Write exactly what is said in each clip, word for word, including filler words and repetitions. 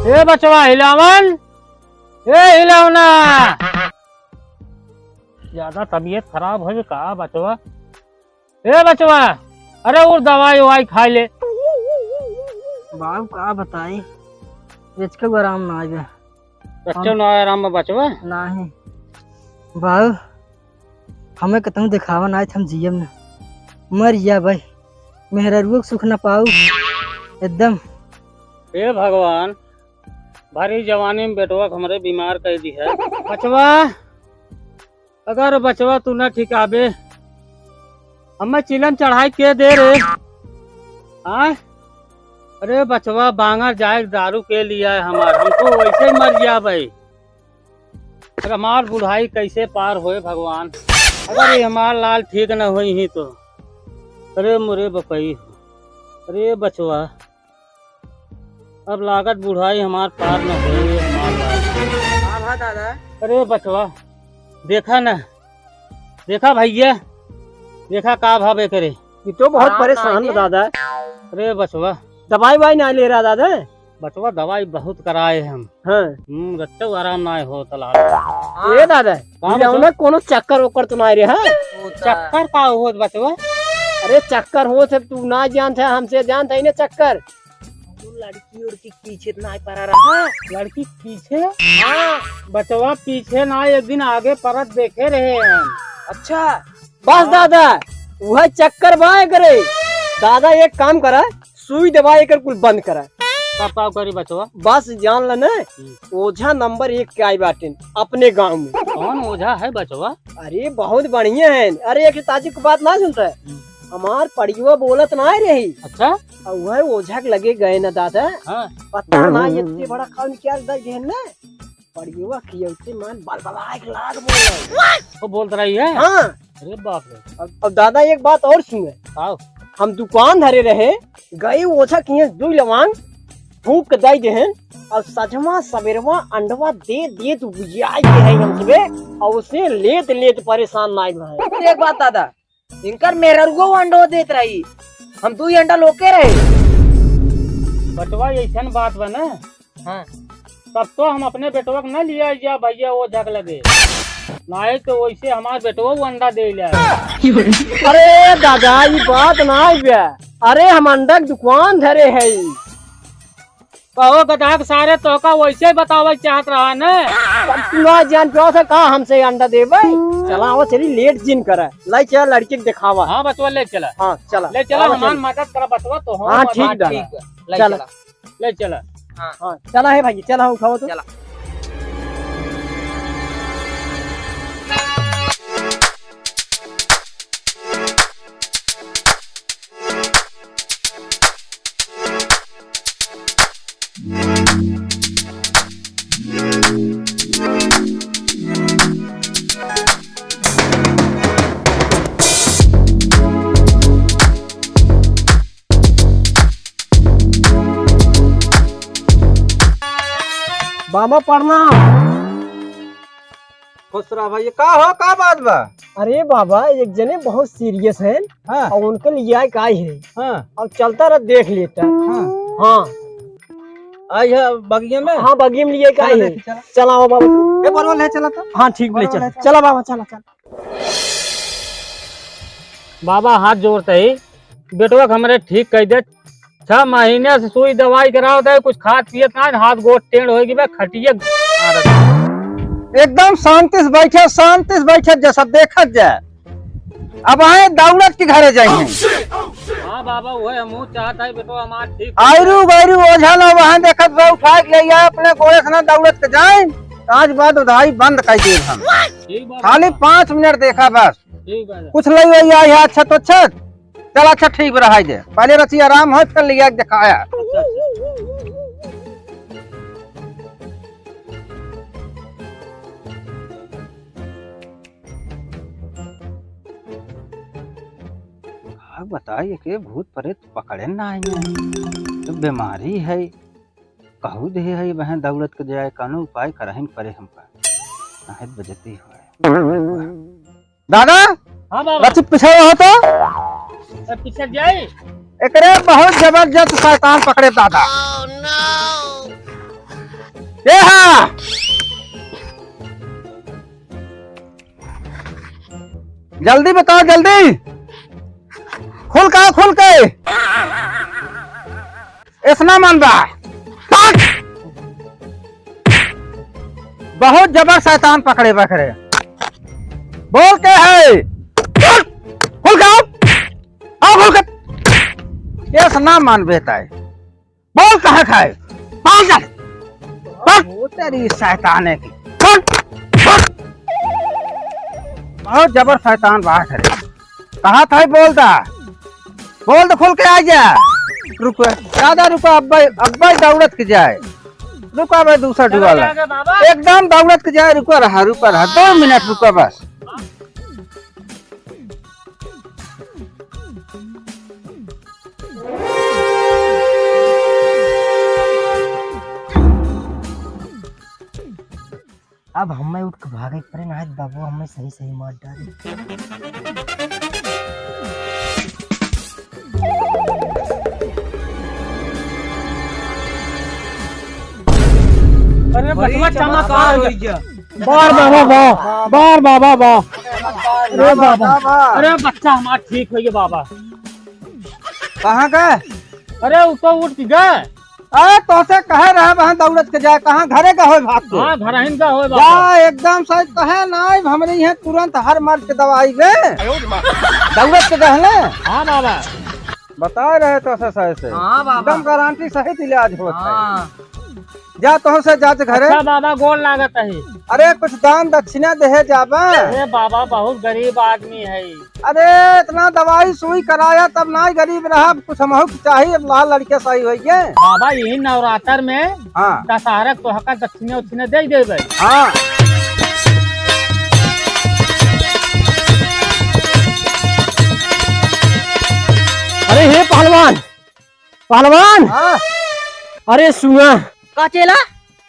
ए बचवा हिलावन, ए हिलावना। ज्यादा तबीयत खराब होइ का बचवा? ए बचवा, अरे और दवाई ववाई खाइ ले। बाबू का बताई, एचके आराम ना आवे। बच्चों ना आराम में बचवा? नाही। बाबू, हमें कतहूँ देखावा ना, हम जियब ना। मर जा भाई, मेहररुओ के सुख ना पाऊ एकदम। हे भगवान, भरी जवानी में बेटवा के हमरे बीमार कइ दिहे। बचवा, अगर बचवा तू ना ठिकाबे, हमें चिलम चढ़ाई के दे रे। हाँ? अरे बचवा, बांगर जाए दारू के लिया है हमार, हम तो वैसे ही मर जाबे। अरे हमार बुढ़ाई कैसे पार होए भगवान, अगर ये हमार लाल ठीक न होई ही तो। अरे मोरे बपई, अरे बचवा, अब लागत बुढ़ाई हमार पार न होई, हमार लाल। का भा दादा? अरे बचवा, देखा न, देखा भइया, देखा का भा बे करे। ये तो बहुत आराम परेशान नाई बा है। दादा। अरे बचवा। दवाई वाई ना ले रहा दादा? बचवा दवाई बहुत कराए हम। हाँ। हम्म, रच्चो आराम ना हो तला। हाँ। ए दादा, हाँ, ये बचवा। ना कोनो चक्कर ओकर तो ना रहे, हाँ? चक्कर का होत बचवा? अरे चक्कर होत है, तू ना जानत है, हमसे जानत है ना चक्कर। वो लड़की उड़की के पीछे तो ना पड़ा रहा। लड़की के पीछे? हाँ। बचवा पीछे ना, एक दिन आगे परत देखे रहे हम। अच्छा। बस हाँ। दादा, वह चक्कर बाय करे। दादा एक काम करा, सुई दवाई एकर कुल बंद करा। तब का करी बचवा? बस जान ल न, हम्म। ओझा नंबर एक के आई बाटिन अपने गाँव में। कौन ओझा है बचवा? अरे बहुत बढ़िया है। अरे एक ताजी की बात ना सुनता है। हम्म। हमार पड़ियो बोलत ना रही। अच्छा? और वह ओझा के लगे गए न दादा। हाँ। पता ना इतने बड़ा खान क्या दे गए न। पड़ियो खियौते मान बलबलाए के लाग बोले। वो बोलत रही है? हाँ। अरे बाप रे। अब, अब दादा एक बात और सुने। आओ। हम दुकान धरे रहे, गए ओझा किए दुई लवांग फूंक के दे देहन, और सजमा सबेरवा अंडवा दे दे तू बुझाई के है हम सबे, और उसे लेत लेत परेशान नाई भए। फिर एक बात दादा, इनकर मेहररुओ अंडो देत रही, हम दुई अंडा लोके रहे। बचवा ऐसन बात बा ना, हाँ। तब तो हम अपने बेटवा के न लिया जा भैया वो झक लगे, नाई तो वैसे हमार बेटवा वो अंडा दे ले। अरे दादा, ई बात ना आइबे। अरे हम अंडा के दुकान धरे है। कहो गधा के सारे तोहका वैसे ही बतावे चाहत रहा न। तब तू ना जान पाओ था का हमसे अंडा देबे? चला आओ चली लेट जिन करे। लाई चला लड़की के दिखावा। हाँ बचवा ले चला। हाँ चला। ले चला आओ हमार चली। मदद करा बचवा तो हम हाँ, ठीक मदद दादा। ठीक बा। ले चला। चला। ले चला। हाँ। हाँ, चला है भाई, चला उठाओ तो। चला। बाबा प्रणाम। खुश रहा भाई, का हो, का बात बा? अरे बाबा, एक जने बहुत serious हैं हाँ। और उनके लिए आए का आए हैं हाँ। और चलता रह देख लेता। हाँ। हाँ। आई है बगिया में? हाँ, बगिया में लिए का चला आए हैं। देखी, चला। चला आओ बाबा तू। ए, बोलो, ले चला तो। हाँ, ठीक, ले बोलो, चला। ले चला। चला बाबा, चला, चला। बाबा हाथ जोड़ते ही बेटवा के हमरे ठीक कइ दे। छह महीने से सुई दवाई करावत है, कुछ खात पियत ना, हाथ गोड़ टेढ़ होइ गई बा, खटिया मारत। एकदम शांति से बैठे, शांति से बैठे, जैसा देखत जाए। अब आए दौड़त के घरे जाए। हाँ बाबा, वही हमहू चाहत है, बेटवा हमार ठीक हो जाए। आयरू बैरू ओझा ना वहाँ देखत बा, उठा के ले आए अपने गोड़े से ना दौड़त के जाए। आज बाद उधाई बंद कर दिए हम। ठीक बा खाली बाबा। पाँच मिनट देखा बस। ठीक बा। कुछ लई वई आई है, अच्छा तो अच्छा। चल अच्छा ठीक बा, रहाई दे। पहले रची आराम हो, फिर लिया के दिखाया। अच्छा, अच्छा। का बताई, एके भूत प्रेत पकड़े ना आई। तो बीमारी है, कहू दे है, वह दौड़त के जाए, कौनो उपाय करहिन पड़े हमका। नाहीं तो बेइज्जती होए। दादा, हाँ बाबा। बच्ची पीछे हो तो। ए, पीछे जाई। एकरे बहुत जबरदस्त शैतान पकड़े दादा। Oh, no। ए हा! जल्दी बताओ, जल्दी। खुल का, खुल के। एतना मन बा। बहुत जबर शैतान पकड़े बखरे। बोल के है। बोल। खुल के आओ। आओ खुल के। एतना मन बेटा है। बोल कहाँ खाए? बोल चल। बोल। वो तेरी शैताने की। बोल। बोल। बहुत जबर शैतान बात है। कहा था बोल दा। बोल तो खुल के आ जा। रुको, ज्यादा रुको, अब्बा, अब्बा दौड़त के जाए। रुका भाई, दूसरा चलो, डुआला। आगे बाबा। एकदम दौड़त के जाए, रुका रहा, रुका रहा, दो मिनट रुका बस। अब हमें उठ के भागे के पड़े, नाहीं तो बाबू हमें सही सही मार डाले। अरे बचवा चमक आ गया। बार बाबा बा, बार बाबा बा। अरे बाबा, अरे बच्चा हमार ठीक होइ गया बाबा। कहाँ का? अरे उ तो उठ के गए। अरे तोसे कहे रहे वहाँ दौड़त के जाए, कहाँ घरे का होए भाग के? हाँ, घरहिन का होए बाबा। जा एकदम सही कहे ना, हमरे यहाँ तुरंत हर मर्ज के दवाई बे। दौड़त के गए ना? हाँ बाबा। बताए रहे तोसे सही से। हाँ बाबा। एकदम गारंटी सहित इलाज होत है। हाँ। जा तोसे जात घरे। अच्छा बाबा, गोड़ लागत है। अरे कुछ दान दक्षिणा देहे जाबा। अरे बाबा, बहुत गरीब आदमी है। अरे इतना दवाई सुई कराया तब ना गरीब रहा, कुछ हमहू के चाहिए, अब लाल लड़के सही होइए। बाबा यही नवरात्र में हाँ। दशहरा को हका दक्षिणा उक्षिणा दे देबे। हाँ। अरे हे पहलवान, पहलवान। हाँ। अरे सुना। का चेला?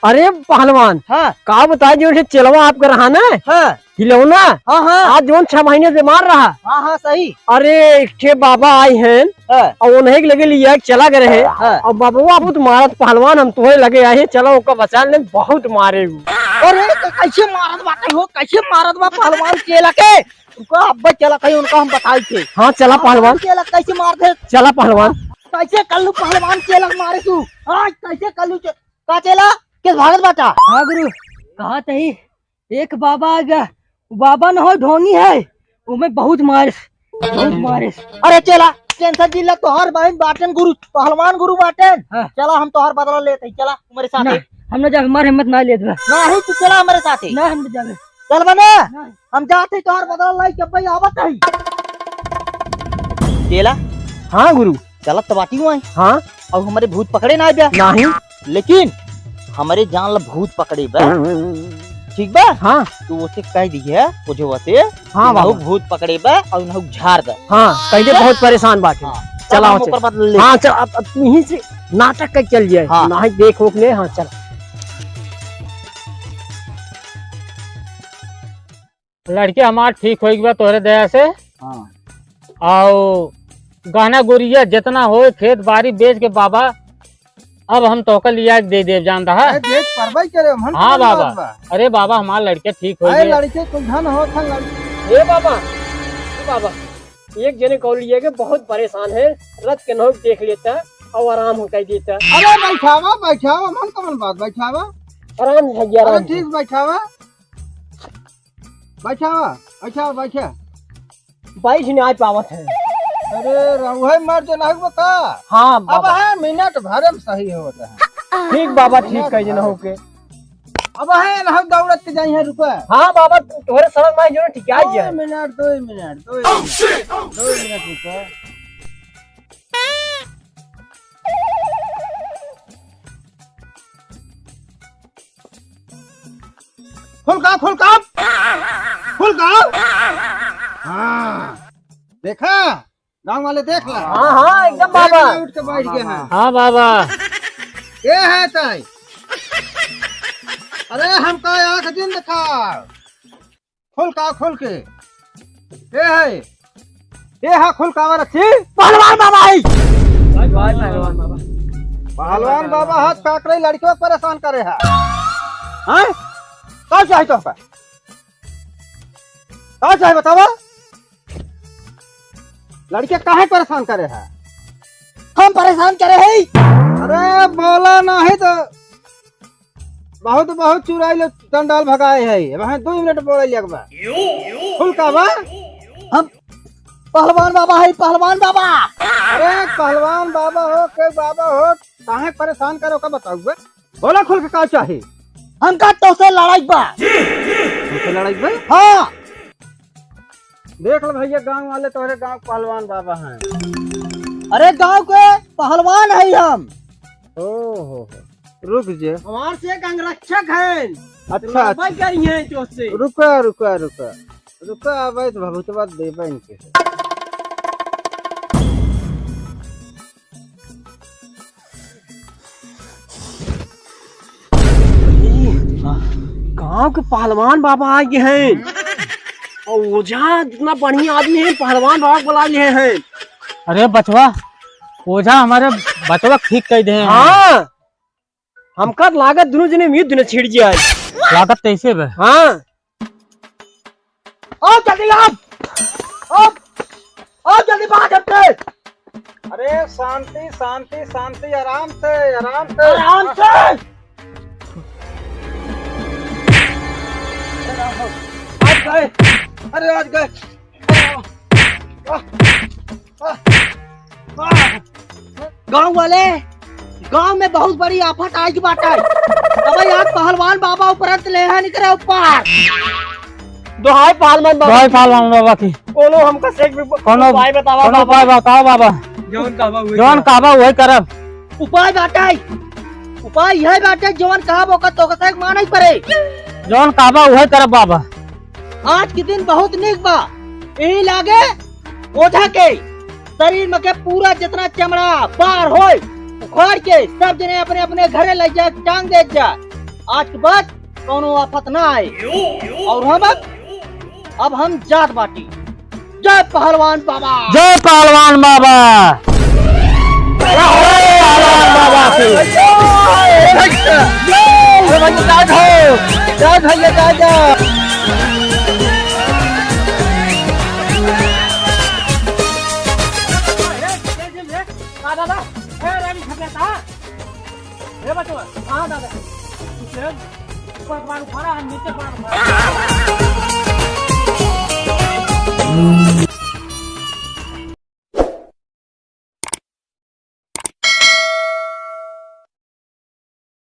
अरे पहलवान। हाँ। का बताए जो ये चेलवा आपका रहा ना? हाँ। हिलौना। हाँ, हाँ। आज जौन छह महीने से बीमार रहा। हाँ, हाँ, सही। अरे एक ठे बाबा आए हैं। हाँ। और उन्हें के लगे लिया चला गए रहे। हाँ। और बाबा बहुत मारत पहलवान, हम तोहे लगे आए हैं, चला ओका बचा ले, बहुत मारे उ। अरे क-, कैसे मारत बाटे हो, कैसे मारत बा पहलवान चेला के? उनका अब्बा चला कहीं उनका हम बताई थे। हाँ, चला पहलवान। चेला कैसे मार दे? चला पहलवान। कैसे कल्लू पहलवान चेला मारे तू? आज कैसे कल्लू चे-, का चेला? किस भागत बाटा? हाँ गुरु, कहा तही एक बाबा आ गया। बाबा न हो, ढोंगी है, वो में बहुत मारिस, बहुत मारिस। अरे चेला, टेंशन जिन ला, तोहार बहिन बाटेन गुरु, पहलवान गुरु बाटेन। हाँ। चला हम तोहार बदला लेत हई, चला हमारे साथ ना, है। हम ना जाबे, हमार हिम्मत ना लेत बा। नहीं, तू चला हमारे साथ है। ना, हम ना जाबे। चल बने। नहीं। हम जात हई तोहार बदला लाई, जब भाई आवत हई। चेला। हाँ गुरु। चलत तो बाटी हुआ है। हाँ। और हमारे भूत पकड़े ना आए बा। नहीं। लेकिन हमारे जान ला भूत पकड़े बा। ठीक बा? हाँ। तू उसे कह दी है, कुछ वसे। हाँ बाबा। भूत पकड़े बा और नहुक झाड़ दे। हाँ, कह दे बहुत परेशान बाटे। हाँ। चला तब हम उसे। ओकर बदला ले। हाँ, चल, अब, अब यहीं से नाटक कर चल जाए। हाँ। नहीं देख ओख ले, हाँ, चल। लड़के हमार ठीक होइ गवा तोहरे दया से। हाँ। आओ गहना गुरिया जितना होए, खेत बारी बेच के बाबा, अब हम तोहका लिया के दे देब, जान रहा। अरे, बेच परवाही करे, हम हाँ कौन बाबा। बात बा? अरे बाबा, हमार लड़के ठीक होइ अरे, गए। लड़के कुल धन होत है, लड़के। ए बाबा, ए बाबा, एक जने कौन लिए के बहुत परेशान है, रथ के नहुक देख लेता और आराम हो कर देता। अरे, बैठावा, बैठावा, मन कमन बात, बैठावा। आराम हो गया, अरे, आराम। ठीक, बैठावा। बैठा, बैठा, बैठा। बैठ नहीं पावत है। अरे, रहुए मर जो नहीं बता। हाँ, अब बाबा। है, मिनट भर में सही होता है। ठीक बाबा, ठीक कह देना होके। अब है, ना दौड़त के जाई है, रुका। हाँ, बाबा, तोहरे शरण में जो ना टिका दो जाए। मिनट, दो मिनट, दो मिनट, दो मिनट रुका। खुल का, खुल का, खुल का। हाँ, देखा, गाँव वाले देख ला। हाँ, हाँ, एकदम देख बाबा। ला, उठ के बैठ गए हैं। हाँ बाबा। ये है ताई। अरे हमका आँख दिन दिखा। खुल का, खुल के। ए है, ए हा खुल का वाला छी? पहलवान बाबा आई। भाई, भाई, पहलवान बाबा। पहलवान बाबा हाथ काट रही, लड़कियों को परेशान करे है। हाँ? का चाही तोहका? का चाही बतावा? लड़के काहे परेशान करे है? हम परेशान करे है? अरे बोला नहीं तो बहुत, बहुत चुराई ले चंडाल भगाए है। वहाँ दो मिनट बोले लिया बा। खुल का बा? हम पहलवान बाबा है, पहलवान बाबा। अरे पहलवान बाबा हो, के बाबा हो, काहे परेशान करो का बताऊ बे? बोला खुल के का चाही? हमका तोसे लड़ाई बा। हमसे लड़ाई बा? हाँ। देख लो भैया, गांव वाले तोहरे गांव के पहलवान बाबा हैं। अरे गांव के पहलवान है हम। ओ हो हो, रुक जे। हमार से एक अंगरक्षक हैं। अच्छा, लड़ाई अच्छा। करी हैं तोसे। रुका, रुका, रुका। रुका, अबे तो भभूतवा देबे इनके। गांव के पहलवान बाबा आ गए हैं। और ओझा जितना बढ़िया आदमी है, पहलवान बाबा को बुला लिए हैं। अरे बचवा, ओझा हमारे बचवा ठीक कह दे हैं। हाँ, हमका लागत दोनों जने में युद्ध न छिड़ जाए। लागत कैसे बे? हाँ। आओ जल्दी, आओ। आओ, आओ जल्दी बाहर झपटे। अरे शांति, शांति, शांति, आराम से, आराम से। आराम से। आज गए, अरे आज गए। गांव वाले, गांव में बहुत बड़ी आफत आइगी बाटे। अबे यार पहलवान बाबा उपरंत लेहा निकरे ऊपर। दोहाई पहलवान बाबा दोहाई की। पहलवान बाबा की। कोनो हमका से एक भी कोनो, उपाय बतावा कोनो बाबा। उपाय बताओ बाबा। जौन कहबा उहे जौन करब। कहबा उहे करब। उपाय बाटे, उपाय यह बाटे, जौन कहब ओकर तोके से माने पड़े। जौन कहबा उहे करब बाबा। आज के दिन बहुत नीक बा। यही लागे ओझा के शरीर में के पूरा जितना चमड़ा बाहर होए उखाड़ के सब जने अपने अपने घरे ले जा, टांग दे जा। आज के बाद कौनो आफत ना आए। और हम अब, अब हम जात बाटी। जय पहलवान बाबा। जय पहलवान बाबा। जय पहलवान बाबा की। जय। जय भैया, जय हो। जय भैया, जय, जय। का दादा? ए, रानी खटिया था? ए बचवा, हाँ दादा। उसे ऊपर बार उखाड़ा, हम नीचे बार उखाड़ा।